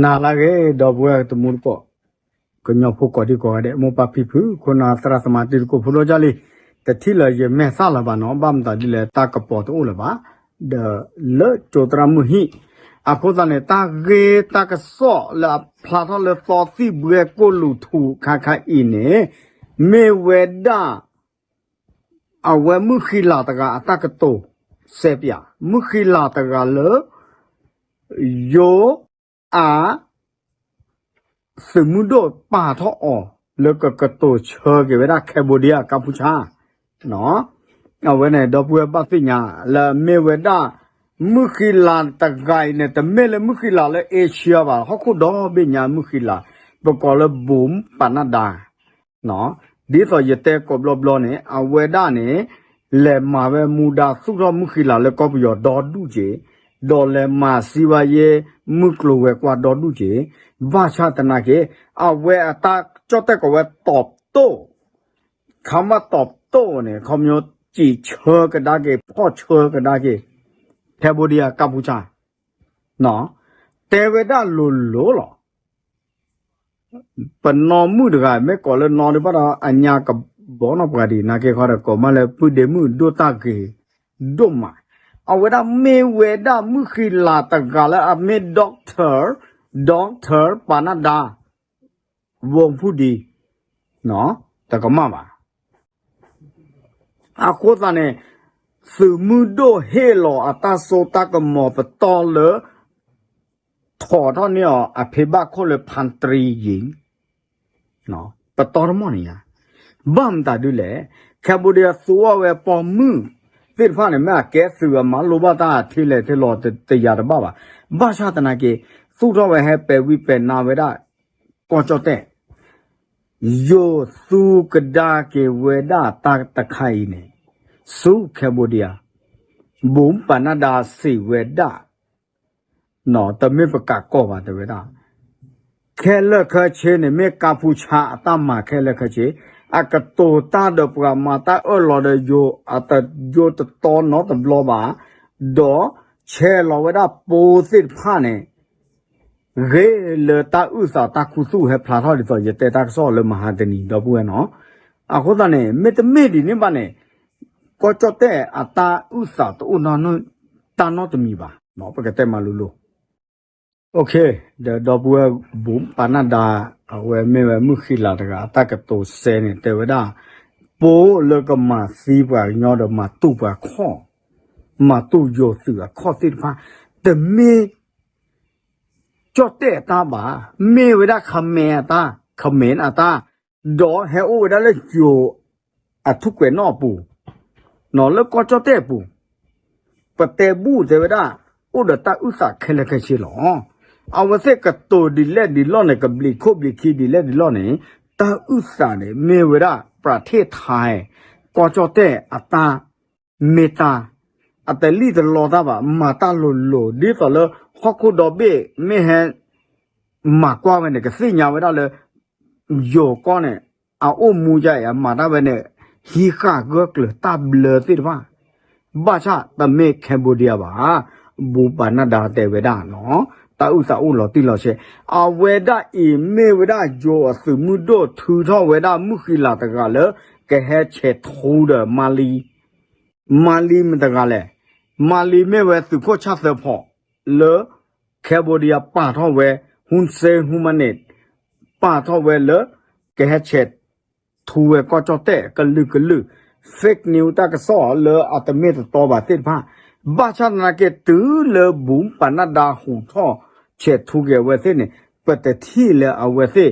နၤလၢအဂ့ၤ ဒီပုၢ်ဝဲၢ်တံၤသကိး ကညီဖိကိးဒံကိးဂၤဒဲး မိၢ်ပၢ်ဖံဖု ခိၣ်နၢ်သရၣ်သမါတံၤသကိးဖိဒိၣ်ကၢ်လံ, တထံၣ်လၢၤယမဲာ်သၣ်လၢၤဘၣ်နီၤ, ဘၣ်မတၤဒ်လဲၣ် တၢ်ကပီၤတအိၣ်လၢၤဘၣ်, ဒီးလၢကၠိသရၣ်မုၢ်ဟံၣ်, အဃိသတးန့ၣ် တၢ်ဂ့ၢ်တၢ်ကစီၣ်လၢအဖျါထီၣ်လၢသီသံၣ်ဘှဲကိၣ်လူၤထူခါခါအံၤန့ၣ်, မ့ၢ်ဝဲဒၣ် အဝဲမုၢ်ဃံလၤတဂၤအတၢ်ကတိၤစဲးပၠး, မုၢ်ဃံလၤတဂၤလၢ ယိၤ အ သုးမုၢ်ဒိၣ်ပာ်ထီၣ်အီၤ လၢကကတိၤဆၢက့ၤဝဲဒၣ် Cambodia ကၢ်ဖူဆါ, အဝဲန့ၣ် ဒီပုၢ်ဝဲၢ်ဘၣ်သ့ၣ်ညါ လၢမ့ၢ်ဝဲဒၣ် မုၢ်ဃံလၤတဂၤအံၤန့ၣ် တမ့ၢ်လၢမုၢ်ဃံလၤလၢ Asia ဘၣ်, ဟီၣ်ခိၣ်ဒီဘ့ၣ်ညါမုၢ်ဃံလၤ, ပကိးလၢ ဘူးပနၢ်ဒါ ဒ်သိးယတဲကိးဘျီဘျီန့ၣ် အဝဲဒၣ်န့ၣ် လဲၤမၤဝဲမူဒါသူၣ်ထီၣ်မုၢ်ဃံလၤလၢကီၢ်ပယီၤဒီဒူၣ်က့ၤ, ဒီးလဲၤမၤစံးဝဲယဲ မုၢ်ကျိၤဝဲၤကွာ်ဒီဒူၣ်က့ၤ, ဘၣ်ဆၣ်သနာ်က့ အဝဲအတၢ်ကၠီၣ်တဲၣ်ကိးဝဲတီၤတိၣ်, ခါမၣ်တီၤတိၣ်န့ၣ် ခီပညီ စံးဆၢကဒါက့ၤ ဖီၣ်ဆၢကဒါက့ၤ Cambodia ကၢ်ဖူဆါ, တဲဝဲဒၣ်လိၤလိၤလီၤ. ပနီၢ်မုၣ်တဂၤ မ့ၢ်ကိးလၢနီၢ်ဒံးဘၣ်ဒီး အညါကဘီနီၢ်ပှၤဒံး နာ်က့ခီဒီး ကိးမးလၢပုၢ်ဒ့မုၣ်ဒိၣ်တၢ်ဂ့ၤဒိၣ်မး, အဝဲဒၣ်မ့ၢ်ဝဲဒၣ်မုၢ်ဃံလၤတဂၤလၢအမ့ၢ် doctor, doctor ပနၢ်ဒါ ဝိဖူဒံ တကမၣ်ဘၣ်. အဃိသတးန့ၣ် သုးမုၢ်ဒိၣ်ဟ့ၣ်လီၤအတၢ်စိတၢ်ကမီၤပတီၢ်လၢ ထိးထီၣ်န့ၢ်အီၤအဖံဘၣ်ခိၣ်လၢ ဖၣ်တြံယံၤ ပတီၢ်တမီၢ်န့ၣ်ညါ, ဘၣ်မတၤဒ်လဲၣ်, Cambodia သူအီၤဝဲပိာ်မုၣ်သ့ၣ်တဖၣ်န့ၣ် မ့ၢ်အကဲသုးအမၤလိဘၣ်တၢ်ထဲလဲၣ်ထဲလီၤတယၤတဘၣ်ဘၣ်, ဘၣ်ဆၣ်သနာ်က့ သူၣ်ထီၣ်ဝဲဟဲပဲာ်ဝံပဲာ်နါဝဲဒၣ် ကီၢ်ကၠီၣ်တဲၣ် ယိၤသူကဒါက့ၤဝဲဒၣ်တၢ်တခါအံၤန့ၣ် ဆူ Cambodia, ဘူးပနၢ်ဒါစံးဝဲဒၣ်, တမ့ၢ်ပကးကီၢ်ဘၣ်တဲဝဲဒၣ်, ခဲလၢာ်ခဲဆ့န့ၣ် မ့ၢ်ကၢ်ဖူဆါအတၢ်မၤခဲလၢာ်ခဲဆ့, အကတိၤတၢ်ဒီးပှၤမၤတၢ်အၢၣ်လီၤဒီးယိၤ အတယိၤတတီနီတဘျီဘၣ်, ဒီးဆဲးလီၤဝဲဒၣ်ပိသ့ၣ်တဖၣ်န့ၣ် ဂ့ၤလၢတၢ်အုၣ်သးတၢ်ခူသူၣ်ဟဲဖျါထီၣ်ဒ်သိး ယတဲတၢ်ကစီၣ်လၢမဟါတနံၤ ဒီပုၢ်ဝဲၢ်နီၤ, အဃိသတးန့ၣ် မ့တမ့ၢ်ဒ်န့ၣ်ဘၣ်န့ၣ် ကီၢ်ကၠီၣ်တဲၣ်အတၢ်အုၣ်သးတအိၣ်နီတမံၤဘၣ်, ပကတဲမၤလိလိၤ ဒီးဒီပုၢ်ဝဲၢ်ဘူးပနၢ်ဒါ အဝဲမ့ၢ်ဝဲမုၢ်ဃံလၤတဂၤအတၢ်ကတိၤစဲန့ၣ် တဲဝဲဒၣ် ပိလၢကမၤသံပှၤကညီဒီးမၤတူၢ်ပှၤခီၣ်, မၤတူၢ်ယိၤသုးအခီၣ်သ့ၣ်တဖၣ်, တမ့ၢ် ကၠီၣ်တဲၣ်အတၢ်ဘၣ်, မ့ၢ်ဝဲဒၣ် ခမဲ အတၢ်, ခမဲ အတၢ်, ဒီးဟဲအိၣ်ဝဲဒၣ်လၢယိၤအထူၣ်ကွဲးနီၣ်အပူၤ, လၢကီၢ်ကၠီၣ်တဲၣ်အပူၤ, ပတဲဘူၣ်တဲဝဲဒၣ် အိၣ်ဒီးတၢ်အုၣ်သးခဲလၢာ်ခဲဆ့လီၤ. အဝဲသ့ၣ်ကတိၤဒ်လဲၣ်ဒ်လဲၣ်န့ၣ် ကဘျံးခိၣ်ဘျံးခံဒ်လဲၣ်ဒ်လဲၣ်န့ၣ် တၢ်အုၣ်သးန့ၣ် မ့ၢ်ဝဲဒၣ် ပြၤထ့ၣ်ထါ, ကီၢ်ကၠီၣ်တဲၣ်အတၢ် မ့ၢ်တၢ် အတလံၣ်တလီတၢ်ဘၣ်, မၤတၢ်လိၤလိၤ ဒ်သိးလၢဟီၣ်ခိၣ်ဒီဘ့ၣ် မ့ၢ်ဟဲ မၤကွၢ်ဝဲန့ၣ် ကသ့ၣ်ညါဝဲဒၣ်လၢ ယိၤကီၢ်န့ၣ် အအိၣ်မူယါအံၤ အမၤတၢ်ဝဲန့ၣ် ဟံးဃာ်ဂၢၢ်ကျၢၤတၢ်ဘျၢသ့ၣ်တဖၣ်, ဘၣ်ဆၣ်တမ့ၢ် Cambodia ဘၣ်, ဘူးပနၢ်ဒါတဲဝဲဒၣ်နီၤ, တၢ်အုၣ်သးအိၣ်လီၤတံၢ်လီၤဆဲး, အဝဲဒၣ်အံၤမ့ၢ်ဝဲဒၣ်ယိၤအသုးမုၢ်ဒိၣ်ထုးထီၣ်ဝဲဒၣ်မုၢ်ဃံလၤတဂၤလၢ ကဟဲဆဲးထူဒီးမၤလံ မၤလံမတၤတဂၤလဲၣ်, မၤလံမ့ၢ်ဝဲသုးခိၣ်ဆၣ်သၢဖီး လၢ Cambodia ပာ်ထီၣ်ဝဲ Hun Sen ဟူမန့ၣ် ပာ်ထီၣ်ဝဲလၢ ကဟဲဆဲးထူဝဲကီၢ်ကၠီၣ်တဲၣ်ကလုာ်ကလုာ် fake news တၢ်ကစီၣ်လၢအတမ့ၢ်တတီဘၣ်သ့ၣ်တဖၣ်, ဘၣ်ဆၣ်သနာ်က့တုၤလၢဘူးပနၢ်ဒါဟူးထီၣ်ဆဲးထူက့ၤအဝဲသ့ၣ်န့ၣ် ပတထံၣ်လၢအဝဲသ့ၣ်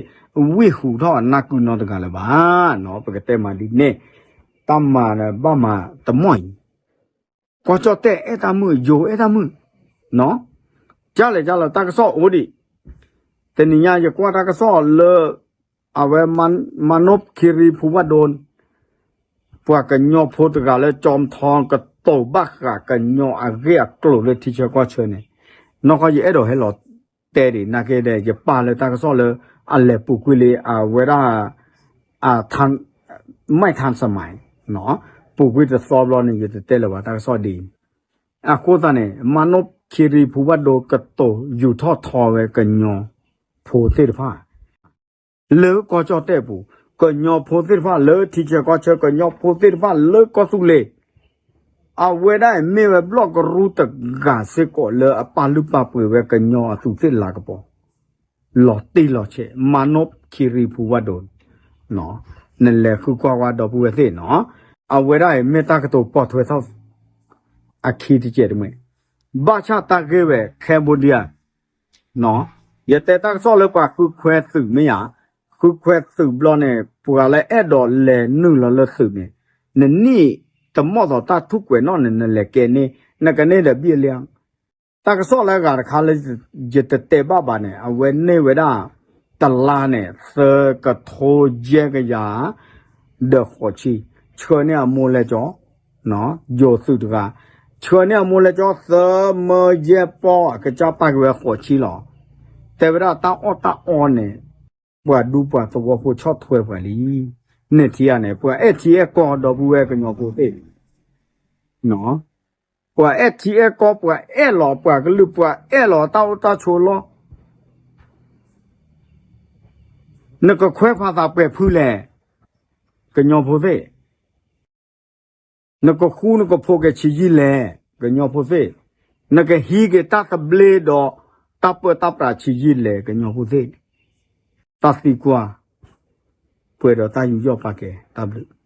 ဝံၢ်ဟူးထီၣ်နၢ်ကုနီတဂၤလၢၤဘၣ်, ပကတဲမးဒ်န့ၣ်, တၢ်မၤဘၣ်မၤတမီၢ်အံၤ ကီၢ်ကၠီၣ်တဲၣ်အဲၣ်တၢ်မုာ် ယိၤအဲၣ်တၢ်မုာ်, ကလဲၣ်ကလဲၣ် တၢ်ကစီၣ်အိၣ်ဒံး, တနံၤညါယကွၢ်တၢ်ကစီၣ်လၢ အဝဲ မၤနိၣ်ခံရံဖူဘၣ်ဒိ ပှၤကညီဖိတဂၤလၢ ကၠီထီ ကတိၤဘၣ်ဃးကညီအဂ့ၢ်အကျိၤလၢထံဆၢကီၢ်ဆၢန့ၣ်, နီၢ်ကီၢ်ယအဲၣ်ဒိးဟဲလီၤတဲဒံး နာ်က့ဒီး ယပာ်လၢတၢ်ကစီၣ်လၢ အလဲၤပူၤကွံာ်လံ အဝဲဒၣ် မၢၢ်ထၢၣ်စမး ပူၤကွံာ်တသီဘျီန့ၣ် ယတတဲလၢၤဘၣ်တၢ်ကစီၣ်ဒ်အံၤ, အဃိသတးန့ၣ် မၤနိၣ်ခံရံဖူဘၣ်ဒိ ကတိၤယူၤထီၣ်ထီဝဲကညီ ဖိသ့ၣ်တဖၣ် လၢကီၢ်ကၠီၣ်တဲၣ်ပူၤ, ကညီဖိသ့ၣ်တဖၣ်လၢထံဆၢကီၢ်ဆၢ, ကညီဖိသ့ၣ်တဖၣ်လၢကီၢ်သူလ့ၤ, အဝဲဒၣ်အံၤမ့ၢ်ဝဲဘျီၣ်ကရူၢ်တဂၤစ့ၢ်ကီးလၢအပာ်လုၢ်ပာ်ပှ့ၤဝဲကညီအသူးသ့ၣ်လၤကပီၤ လီၤတံၢ်လီၤဆဲး, မၤနီၣ်ခံရံၣ်ဖူဝဲဒိၣ်, နလဲၤဃုကွၢ်ဝဲဒီပုၢ်ဝဲၢ်သ့ၣ်နီၤ, အဝဲဒၣ်အံၤမ့ၢ်တၢ်ကတိၤပိာ်ထွဲထီၣ် အခံတစဲးတမှဲ, ဘၣ်ဆၣ်တၢ်ဂ့ၢ်ဝဲ Cambodia ယတဲတၢ်ကစီၣ်လၢပှၤဃုခွဲသုးမ့ၢ်ဧါ, ဃုခွဲသုးဘျီန့ၣ် ပှၤလၢအဲၣ်ဒိးလဲၤနုာ်လီၤလၢသုးန့ၣ်, နနံၣ်တမီၢ်သိးတၢ်ထူၣ်ကွဲးနီၣ်န့ၣ် နလဲၤကဲန့ၢ်, နကန့ၢ်ဒီးဘံၣ်အလံ, တၢ်ကစီၣ်လၢအဂၤတခါလၢ ယတတဲဘၣ်ဘၣ်န့ၣ် အဝဲန့ၢ်ဝဲဒၣ် တလါန့ၣ် သၢကထိယဲၢ်ကယၤ ဒီးဃိးဆံ, ဆှၢန့ၢ်အမိၢ်လဲၤကၠီ, ယိၤသုးတဂၤ, ဆှၢန့ၢ်အမိၢ်လဲၤကၠီ သၢမၢယဲၢ်ပီၢ် အကစၢ်ပာ်က့ၤဝဲဃိးဆံလီၤ. တဲဝဲဒၣ်တၢ်အီၣ်တၢ်အီန့ၣ် ပှၤဒူပှၤသဝီဖိဆီၣ်ထွဲပှၤလံ. န့ၣ်ထံဧါန့ၣ် ပှၤအဲၣ်ထံအဲၣ်ကီၢ်ဒီပုၢ်ဝဲၢ်ကညီဖိသ့ၣ် ပှၤအဲၣ်ထံအဲၣ်ကီၢ် ပှၤအဲၣ်လီၤပှၤကလုာ် ပှၤအဲၣ်လီၤတၢ်အိၣ်တၢ်ဆိးလီၤ. နကခွဲးဖးသးပှဲၤဖုလဲၣ်, ကညီဖိသ့ၣ်, နကဃူနကဖိးက့ၤဆံးယံာ်လဲၣ်, ကညီဖိသ့ၣ်, နကဟံးက့ၤတၢ်သဘျ့ဒီး တၢ်ပၢတၢ်ပြးဆံးယံာ်လဲၣ်, ကညီဖိသ့ၣ်, တၢ်သံကွၢ် ပှဲၤဒီးတၢ်ယူးယီၣ်ပာ်ကဲ တၢ်ဘျုး